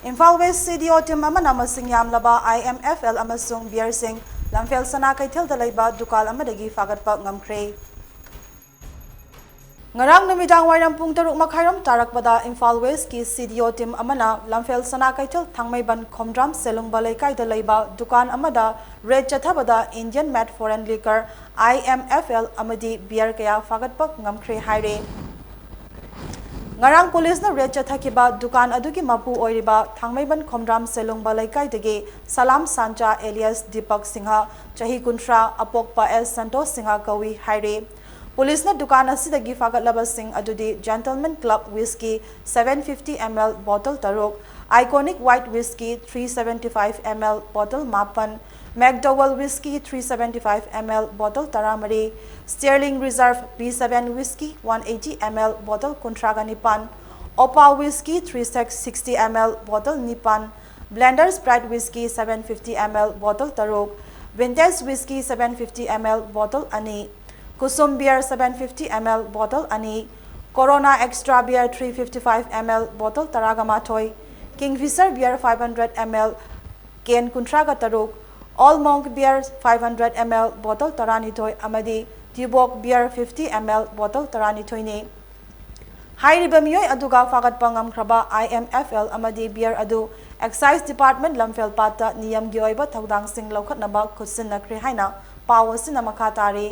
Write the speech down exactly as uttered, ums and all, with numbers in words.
Imphal west ꯁꯤ ꯗꯤ ꯑꯣ team ꯑꯃꯅ ꯃꯁꯤꯡ ꯌꯥꯝꯂꯕ ꯑꯥꯏ ꯑꯦꯝ ꯑꯦꯐ ꯑꯦꯜ ꯑꯃꯁꯨꯡ ꯕꯤꯌꯔꯁꯤꯡ ꯂꯝꯐꯦꯜ ꯁꯅꯥ ꯀꯩꯊꯦꯜꯗ ꯂꯩꯕ ꯗꯨꯀꯥꯟ ꯑꯃꯗꯒꯤ ꯐꯥꯒꯠꯄ ꯉꯝꯈ꯭ꯔꯦ꯫ ꯉꯔꯥꯡ ꯅꯨꯃꯤꯗꯥꯡ ꯋꯥꯏꯔꯝ ꯄꯨꯡ ꯇꯔꯨꯛ ꯃꯈꯥꯏꯔꯣꯝ ꯇꯥꯔꯛꯄꯗ ꯏꯝꯐꯥꯜ ꯋꯦꯁꯀꯤ ꯁꯤ ꯗꯤ ꯑꯣ ꯇꯤꯝ ꯑꯃꯅ ꯂꯝꯐꯦꯜ ꯁꯅꯥ ꯀꯩꯊꯦꯜ ꯊꯥꯡꯃꯩꯕꯟ ꯈꯣꯝꯗ꯭ꯔꯥꯝ ꯁꯦꯂꯨꯡꯕ ꯂꯩꯀꯥꯏꯗ ꯂꯩꯕ ꯗꯨꯀꯥꯟ ꯑꯃꯗ ꯔꯦꯗ ꯆꯠꯊꯕꯗ ꯏꯟꯗꯤꯌꯟ ꯃꯦꯠ ꯐꯣꯔꯦꯟ ꯂꯤꯀꯔ, ꯑꯥꯏ ꯑꯦꯝ ꯑꯦꯐ ꯑꯦꯜ, ꯑꯃꯗꯤ ꯕꯤꯌꯔ ꯀꯌꯥ ꯐꯥꯒꯠꯄ ꯉꯝꯈ꯭ꯔꯦ ꯍꯥꯏꯔꯦ꯫ ꯉꯔꯥꯡ ꯄꯨꯂꯤꯁꯅ ꯔꯦꯗ ꯆꯠꯊꯈꯤꯕ ꯗꯨꯀꯥꯟ ꯑꯗꯨꯒꯤ ꯃꯄꯨ ꯑꯣꯏꯔꯤꯕ ꯊꯥꯡꯃꯩꯕꯟ ꯈꯣꯝꯗ꯭ꯔꯥꯝ ꯁꯦꯂꯨꯡꯕ ꯂꯩꯀꯥꯏꯗꯒꯤ ꯁꯂꯥꯝ ꯁꯥꯟꯆꯥ alias ꯗꯤꯄꯛ ꯁꯤꯡꯍ, ꯆꯍꯤ ꯀꯨꯟꯊ꯭ꯔꯥ, ꯑꯄꯣꯛꯄ ꯑꯦꯁ ꯁꯟꯇꯣꯁ ꯁꯤꯡꯍ ꯀꯧꯏ ꯍꯥꯏꯔꯦ꯫ ꯄꯨꯂꯤꯁꯅ ꯗꯨꯀꯥꯟ ꯑꯁꯤꯗꯒꯤ ꯐꯥꯒꯠꯂꯕꯁꯤꯡ ꯑꯗꯨꯗꯤ Gentleman Club Whisky seven fifty M L bottle ꯇꯔꯨꯛ, Iconic White Whisky three seventy five M L bottle ꯃꯥꯄꯟ, McDowell Whisky three seventy five M L bottle ꯇꯔꯥꯃꯔꯤ, Sterling Reserve B seven Whisky one eighty M L bottle ꯀꯨꯟꯊ꯭ꯔꯥꯒ ꯅꯤꯄꯥꯟ, Opa Whisky three sixty M L bottle ꯅꯤꯄꯥꯟ, Blender's Pride Whisky seven fifty M L bottle ꯇꯔꯨꯛ, Vintage Whisky seven fifty M L bottle ꯑꯅꯤ, Kusum Beer seven fifty M L bottle ꯑꯅꯤ, Corona Extra Beer three fifty five M L bottle ꯇꯔꯥꯒ ꯃꯥꯊꯣꯏ, Kingfisher Beer five hundred M L can ꯀꯨꯟꯊ꯭ꯔꯥꯒ ꯇꯔꯨꯛ, Old Monk Beer five hundred M L bottle ꯇꯔꯥꯅꯤꯊꯣꯏ ꯑꯃꯗꯤ Tuborg Beer fifty M L bottle ꯇꯔꯥꯅꯤꯊꯣꯏꯅꯤ꯫ ꯍꯥꯏꯔꯤꯕ ꯃꯤꯑꯣꯏ ꯑꯗꯨꯒ ꯐꯥꯒꯠꯄ ꯉꯝꯈ꯭ꯔꯕ ꯑꯥꯏ ꯑꯦꯝ ꯑꯦꯐ ꯑꯦꯜ ꯑꯃꯗꯤ ꯕꯤꯌꯔ ꯑꯗꯨ ꯑꯦꯛꯁꯥꯏꯖ ꯗꯤꯄꯥꯔꯠꯃꯦꯟꯠ ꯂꯝꯐꯦꯜꯄꯥꯠꯇ ꯅꯤꯌꯝꯒꯤ ꯑꯣꯏꯕ ꯊꯧꯗꯥꯡꯁꯤꯡ ꯂꯧꯈꯠꯅꯕ ꯈꯨꯠꯁꯤꯟꯅꯈ꯭ꯔꯦ ꯍꯥꯏꯅ ꯄꯥꯎ ꯑꯁꯤꯅ ꯃꯈꯥ ꯇꯥꯔꯤ꯫